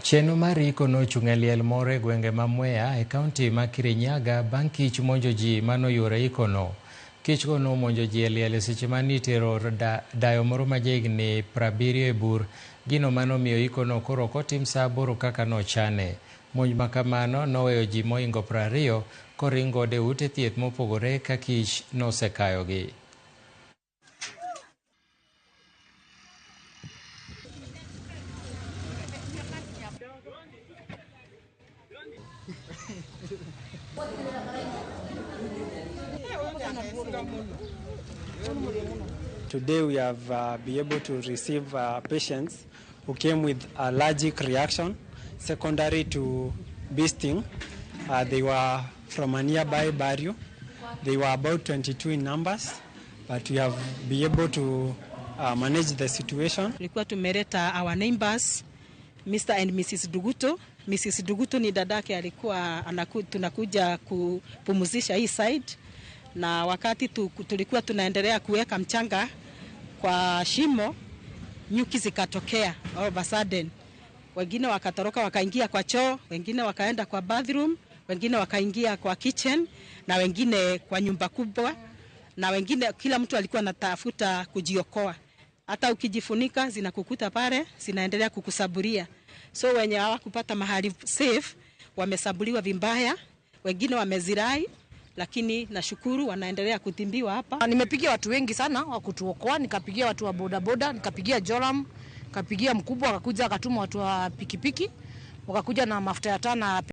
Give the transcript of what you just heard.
Chenro mar iko nochung' e liel moro e gwenge ma Mwea e kaunti ma Kirinyaga bang' kich monjo ji manoyuoro ikono. Kichgo nomonjo ji e liel e seche mane itero dayo moro ma jahigni 70 e bur, gino manomiyo ikono koro ok otim saa 8 kaka nochane. Monj ma kamano noweyo ji mohingo 20 koring godo e ute thieth mopogore ka kich nosekayogi. Today we have been able to receive patients who came with allergic reaction secondary to bee sting. They were from a nearby barrio. They were about 22 in numbers, but we have been able to manage the situation. Tulikuwa tumeleta our neighbors, Mr. and Mrs. Duguto. Mrs. Duguto ni dadake, alikuwa tunakuja kupumzisha hii side, na wakati tulikuwa tunaendelea kuweka mchanga kwa shimo, nyuki zikatokea all of a sudden. Wengine wakatoroka wakaingia kwa choo, wengine wakaenda kwa bathroom, wengine wakaingia kwa kitchen, na wengine kwa nyumba kubwa, na wengine, kila mtu alikuwa anatafuta kujiokoa. Hata ukijifunika zinakukuta pale, zinaendelea kukusaburia. So wenye hawakupata mahali safe wamesabuliwa vibaya, wengine wamezirai, lakini nashukuru wanaendelea kutimbiwa hapa. Nimepigia watu wengi sana wa kutuokoa, nikapigia watu wa bodaboda, nikapigia Joram, nikapigia mkubwa, akakuja akatuma watu wa pikipiki, wakakuja na mafuta ya taa na